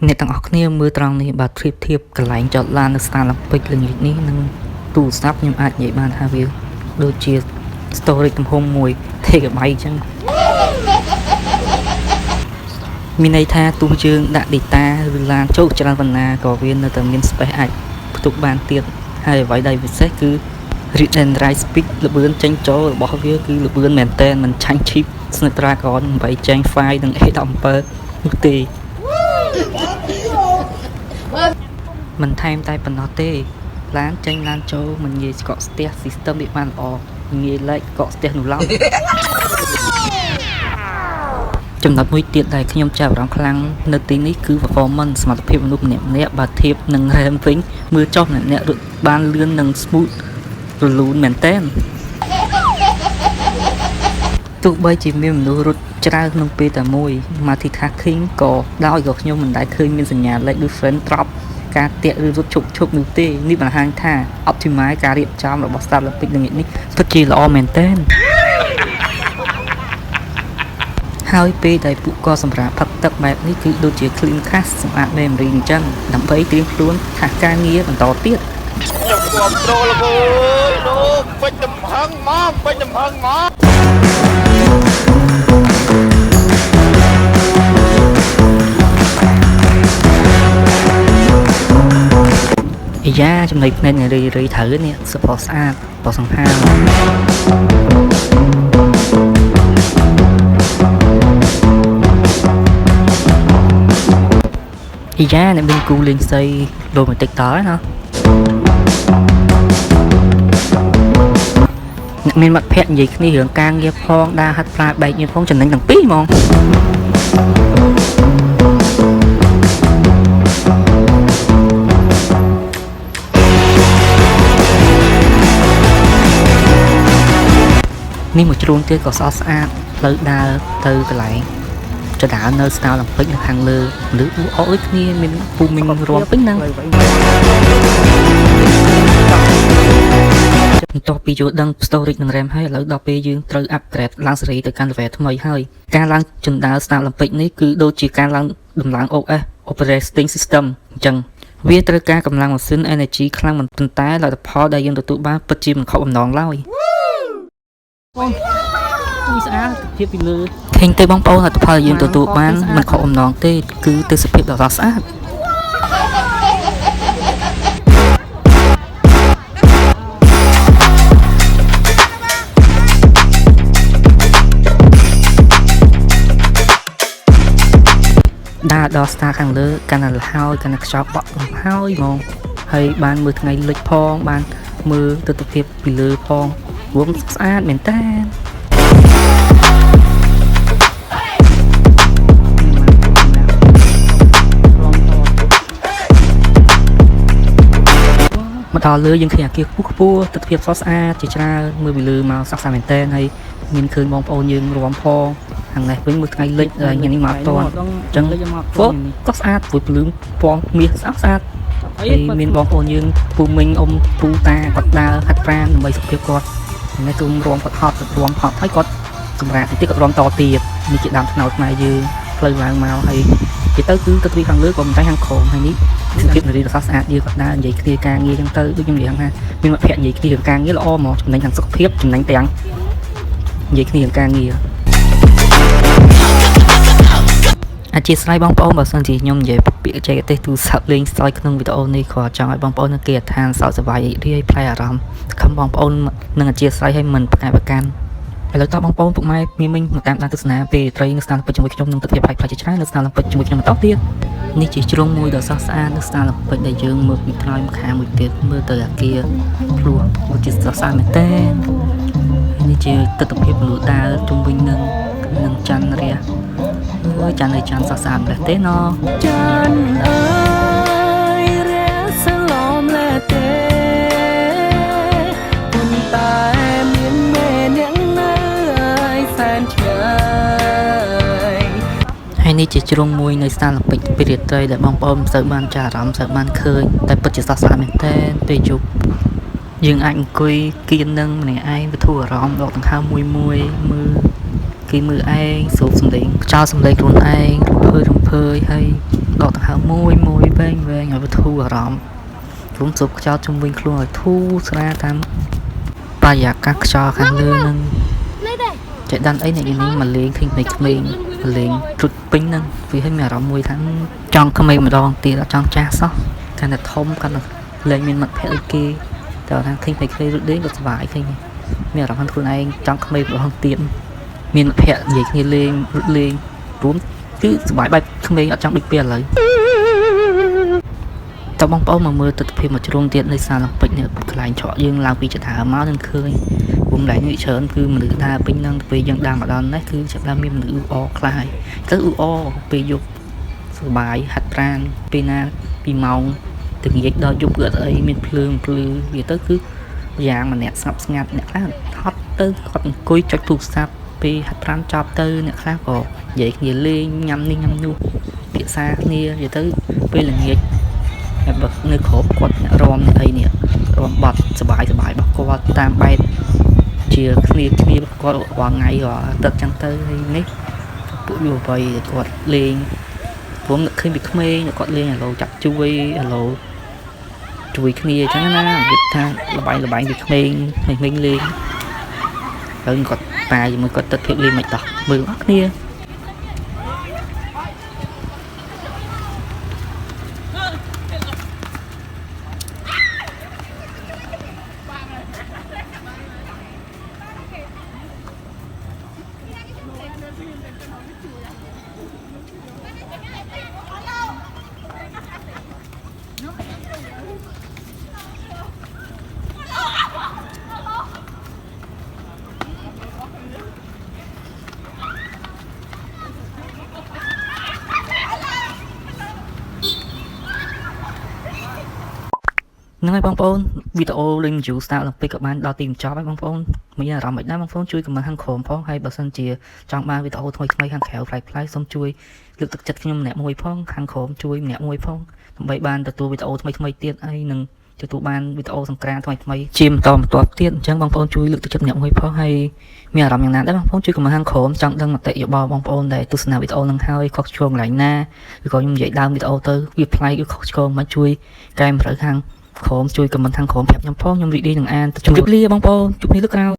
អ្នកទាំងអស់គ្នាមើលត្រង់នេះបាទធៀបធៀបកន្លែងចតឡាននៅស្តារឡំពេចល្ងាចនេះនិងទូរស័ព្ទខ្ញុំអាចនិយាយបានថាវាដូចជា storage ទំហំ1 TB អញ្ចឹងមានន័យថាទោះយើងដាក់ data ឬឡានចូលច្រើនប៉ុណ្ណាក៏វានៅតែមាន space អាចផ្ទុកបានទៀតហើយអ្វីដែលពិសេសគឺ read and write speed ល្បឿនចេញចូលរបស់វាគឺល្បឿនមែនទែនមិនចាញ់ chip Snapdragon 8 Gen 5និង A17 នោះទេ មិនថែមតែប៉ុណ្ណោះទេឡានចេញឡានចូលមិនងាយស្កកស្ទះ system វាបានល្អងាយលែកកកស្ទះនោះឡើយចំណុចមួយទៀតដែលខ្ញុំចាប់អារម្មណ៍ខ្លាំងនៅទីនេះគឺ performance សមត្ថភាពមនុស្សម្នាក់ៗបើធៀបនឹង RAM វិញមើលចុះម្នាក់ៗរត់បានលឿននិង smooth រលូនមែនទែនទោះបីជាមានមនុស្សរត់ច្រើនក្នុងពេលតែមួយ multitasking ក៏ដោយក៏ខ្ញុំមិនដែលឃើញមានសញ្ញា lag ឬ frame drop ការតាក់ឬរត់ឈប់ឈប់នោះទេនេះបង្ហាញថា optimize ការរៀបចំរបស់ Star Olympic ល្ងាចនេះពិតជាល្អមែនទែនហើយពេលដែលពួកគាត់សម្រាប់ផឹកទឹកបែបនេះគឺដូចជា clean cache សម្អាត memory អញ្ចឹងដើម្បីត្រៀមខ្លួនថាការងារបន្តទៀត ខ្ញុំគ្រប់គ្រងលោកអើយលោកពេញទំហឹងមកពេញទំហឹងមក អាយ៉ាចំណៃភ្នែកនារីរីត្រូវនេះសប្បុរសស្អាតបសង្ហាអាយ៉ាអ្នកមានគូលេងសីរ៉ូមែនទិកតើណាអ្នកមានមិត្តភ័ក្តិនិយាយគ្នារឿងការងារផងដើរហាត់ប្រាបែកញៀនផងចំណេញទាំងពីរហ្មងនេះមួយជ្រុងទៀតក៏ស្អាតស្អាតផ្លូវដើរទៅកន្លែងចដើនៅស្តារឡំពេចនៅខាងលើមនុស្សអអើយគ្នាមានពូមីងរាំពេញហ្នឹង បន្ទាប់ពីយល់ដឹង storage និង RAM ហើយឥឡូវដល់ពេលយើងត្រូវ upgrade ឡើងសេរីទៅកាន់ level ថ្មីហើយការឡើងជណ្ដើរ Star Olympic នេះគឺដូចជាការឡើងដំឡើង OS Operating System អញ្ចឹងវាត្រូវការកម្លាំងម៉ាស៊ីន energy ខ្លាំងមិនប៉ុន្តែលទ្ធផលដែលយើងទទួលបានពិតជាមិនខកបំណងឡើយ អូយស្អាតភាពពីលើ ឃើញទេបងប្អូនលទ្ធផលដែលយើងទទួលបានមិនខកបំណងទេគឺទេសភាពដ៏ស្រស់ស្អាតដើរដល់ស្តារខាងលើកាន់តែលហើយកាន់តែខ្យល់បក់លំហើយហ្មងហើយបានមើលថ្ងៃលិចផងបានមើលទស្សនភាពពីលើផងរួមស្អាតមែនតើ មកដល់លើយើងឃើញអាគារខ្ពស់ខ្ពស់ទស្សនភាពស្រស់ស្អាតជាច្រើនមើលពីលើមកស្រស់ស្អាតមែនទែនហើយមានឃើញបងប្អូនយើងរាំផងខាងនេះវិញមើលថ្ងៃលិចហើយថ្ងៃនេះមកអត់ទាន់អញ្ចឹង លិចមក ហ្វូក៏ស្អាតព្រួយភ្លឺពណ៌មាសស្អាតស្អាតហើយមានបងប្អូនយើងពូមីងអ៊ំពូតាគាត់ដើរហាត់ប្រាណដើម្បីសុខភាពគាត់នេះគឺរាំគាត់ហត់រាំហត់ហើយគាត់សម្រាប់តិចគាត់រាំតទៀតនេះជាដើមថ្នោតខ្មែរយើងផ្លូវឡើងមកហើយនិយាយទៅគឺទឹកទ្វីខាងលើក៏មិនតែខាងក្រោមហើយនេះ សភាពនារីដ៏ស្រស់ស្អាតយើងក៏ដើរនិយាយគ្នាការងារចឹងទៅដូចខ្ញុំនិយាយហ្នឹងថាមានមិត្តភក្តិនិយាយគ្នារឿងការងារល្អហ្មងចំណេញទាំងសុខភាពចំណេញទាំងនិយាយគ្នារឿងការងារអធិស្ឋានបងប្អូនបើសិនជាខ្ញុំនិយាយពាក្យបច្ចេកទេសទូរស័ព្ទលេងសើចក្នុងវីដេអូនេះក៏ចង់ឲ្យបងប្អូននៅគេអដ្ឋានសោកសប្បាយរីករាយផ្លែអារម្មណ៍ខំបងប្អូននឹងអធិស្ឋានឲ្យមិនប្រកែកប្រកាន់ឥឡូវតោះបងប្អូនពុកម៉ែមីមីងមកតាមដានទស្សនាពេលត្រីនៅស្ថានពេជ្រជាមួយខ្ញុំនឹងទស្សនវិជ្ជាផ្លែៗជាច្រើននៅស្ថានពេជ្រជាមួយខ្ញុំបន្តទៀត នេះជាជ្រុងមួយដ៏ស្រស់ស្អាតនៅស្តារល្ពេចដែលយើងមើលពីក្រោយម្ខាងមួយទៀតមើលទៅអាគារភ្លោះដូចជាស្រស់ស្អាតមែនទែនហើយនេះជាទស្សនភាពមនុស្សដើរជុំវិញនឹងនឹងច័ន្ទរះអើយច័ន្ទអើយច័ន្ទស្រស់ស្អាតម្ល៉េះទេណ ច័ន្ទអើយរះសឡំលែទេប៉ុន្តែមានមេអ្នកនៅអើយសែនឆ្ងាយ ហើយនេះជាជ្រុងមួយនៃស្តារល្ពេចពីរាត្រីដែលបងប្អូនមិនសូវបានចារអារម្មណ៍សូវបានឃើញតែពិតជាស្រស់ស្អាតមែនទែនពេលយប់ យើងអាចអង្គុយគៀននឹងម្នាក់ឯងបធូរអារម្មណ៍ដកដង្ហើមមួយមួយមើលគេមើលឯងស្រូបសំឡេងខ្យល់សំឡេងខ្លួនឯងរំភើយរំភើយហើយដកដង្ហើមមួយមួយវែងវែងឲ្យបធូរអារម្មណ៍រួមស្រូបខ្យល់ជុំវិញខ្លួនឲ្យធូរស្រាលតាមបរិយាកាសខ្យល់ខាងលើនឹង នេះទេ ចេះដានអីអ្នកនេះមកលេងឃើញក្មេងៗមកលេងទ្រុតពេញហ្នឹងវាឲ្យមានអារម្មណ៍មួយថាចង់ក្មេងម្ដងទៀតអត់ចង់ចាស់សោះកាន់តែធំកាន់តែលែងមានមិត្តភក្តិដូចគេតែថាឃើញក្មេងៗរត់លេងក៏សប្បាយឃើញមានអារម្មណ៍ថាខ្លួនឯងចង់ក្មេងម្ដងទៀតមានមិត្តភក្តិនិយាយគ្នាលេងរត់លេងរួមគឺសប្បាយបែបក្មេងអត់ចង់ដូចពេលឥឡូវតើបងប្អូនមកមើលទស្សនវិជ្ជាមួយជ្រុងទៀតនៃសាឡុងពិកនេះកន្លែងឆក់យើងឡើងពីចដើមកនឹងឃើញ វងលែងនេះច្រើនគឺមនុស្សដើរពេញហ្នឹងទៅពេលយើងដើរមកដល់នេះគឺចាប់ដើមមានមនុស្សអ៊ូអរខ្លះហើយទៅអ៊ូអរពេលយប់សប្បាយហាត់ប្រាណពេលណាពីម៉ោងទៅងាកដល់យប់គឺអត់អីមានភ្លើងភ្លឺវាទៅគឺយ៉ាងម្នាក់ស្ងប់ស្ងាត់អ្នកខ្លះហត់ទៅគាត់អង្គុយចុចទូរស័ព្ទពេលហាត់ប្រាណចប់ទៅអ្នកខ្លះក៏និយាយគ្នាលេងញ៉ាំនេះញ៉ាំនោះពិភាក្សាគ្នានិយាយទៅពេលល្ងាចហើយបើនៅគ្រប់គាត់អ្នករំអ្នកអីនេះរំបត់សบายសบายរបស់គាត់តាមបែប ជាគ្នាគ្នាគាត់រាល់ថ្ងៃរាល់ទឹកចឹងទៅហើយនេះពួកយុវវ័យគាត់លេងព្រមនឹកឃើញពីក្មេងគាត់លេងឥឡូវចាប់ជួយឥឡូវជួយគ្នាចឹងណានិយាយថាលបែងលបែងពីក្មេងក្មេងលេងហើយគាត់ប៉ាជាមួយគាត់ទឹកភាពលេងមិនដោះមើលអស់គ្នា ហ្នឹងហើយបងប្អូនវីដេអូលេង View Star Olympic ក៏បានដល់ទីបញ្ចប់ហើយបងប្អូនមានអារម្មណ៍មិនដែរបងប្អូនជួយ comment ខាងក្រោមផងហើយបើសិនជាចង់បានវីដេអូថ្មីៗខាងក្រៅប្លែកៗសូមជួយលើកទឹកចិត្តខ្ញុំម្នាក់មួយផងខាងក្រោមជួយម្នាក់មួយផងដើម្បីបានទទួលវីដេអូថ្មីៗទៀតហើយនឹងទទួលបានវីដេអូសង្ក្រានថ្មីៗជាបន្តបន្ទាប់ទៀតអញ្ចឹងបងប្អូនជួយលើកទឹកចិត្តម្នាក់មួយផងហើយមានអារម្មណ៍យ៉ាងណាដែរបងប្អូនជួយ comment ខាងក្រោមចង់ដឹងមតិយោបល់បងប្អូនដែលទស្សនាវីដេអូនឹងហើយខុសឆ្គងកន្លែងណាឬក៏ខ្ញុំនិយាយដើមវីដេអូទៅវាប្លែកឬខុសឆ្គងមកជួយកែតម្រូវខាង ក្រោមជួយ comment ខាងក្រោមប្រាប់ខ្ញុំផងខ្ញុំរីករាយនឹងអានជម្រាបលាបងប្អូនជួបគ្នាលើកក្រោយ។